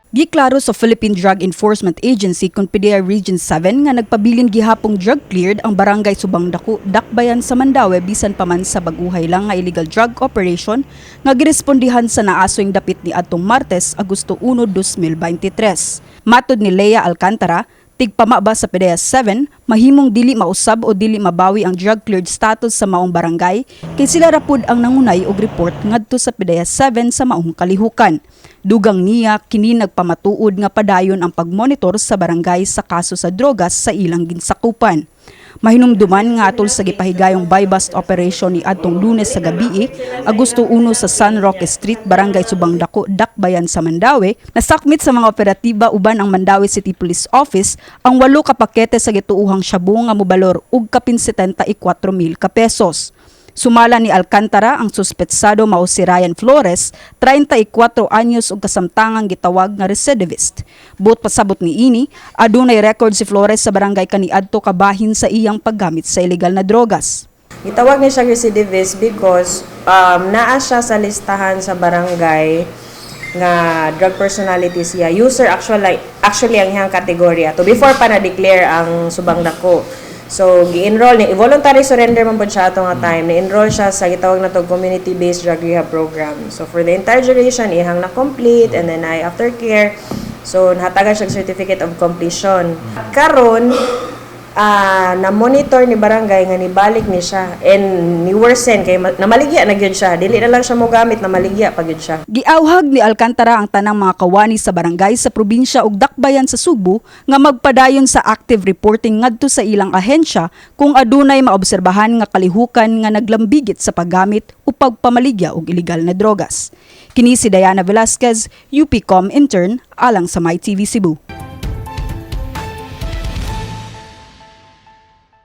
Giklaro sa Philippine Drug Enforcement Agency kon PDEA Region 7 nga nagpabilin gihapong drug cleared ang Barangay Subang Dako, Dakbayan sa Mandaue bisan pa man sa baguhay lang nga illegal drug operation nga girespondihan sa naasoyng dapit ni adtong Martes, Agosto 1, 2023. Matod ni Lea Alcantara, tigpamaba sa PDEA 7, mahimong dili mausab o dili mabawi ang drug cleared status sa maong barangay kay sila ra pud ang nangunay og report ngadto sa PDEA 7 sa maong kalihukan. Dugang niya, kini nagpamatuod nga padayon ang pagmonitor sa barangay sa kaso sa drogas sa ilang ginsakupan. Mahinumduman nga atol sa gipahigayong buy-bust operation ni adtong Lunes sa gabi, Agosto 1, sa San Roque Street, Barangay Subang Dako, Dakbayan sa Mandaue, nasakmit sa mga operatiba uban ang Mandaue City Police Office ang 8 ka pakete sa gituohang shabu nga mobalor og kapin 74 mil ka pesos. Sumala ni Alcantara, ang suspetsado mao si Ryan Flores, 34 anyos ug kasamtangang gitawag nga recidivist. Buot pasabot ni ini, adunay record si Flores sa barangay kaniadto kabahin sa iyang paggamit sa ilegal na drogas. Gitawag ni siya recidivist because naa siya sa listahan sa barangay nga drug personality siya. User actually ang iyang kategorya. To before pa na-declare ang Subang Dako. So, gi-enroll ni voluntary surrender man pud siya ato nga time. Ni-enroll siya sa gitawag na to community-based drug rehab program. So, for the entire duration iyang na-complete and then ay aftercare. So, nahatagan siya og certificate of completion. Karon, na-monitor ni barangay nga nibalik ni siya and ni worsen kay namaligya na gyud siya. Dili na lang siya mogamit, namaligya pa gyud siya. Giawhag ni Alcantara ang tanang mga kawani sa barangay sa probinsya ug dakbayan sa Sugbo nga magpadayon sa active reporting ngadto sa ilang ahensya kung adunay maobserbahan nga kalihukan nga naglambigit sa paggamit o pagpamaligya og ilegal na drogas. Kini si Diana Velasquez, UPCOM intern, alang sa MyTV Cebu.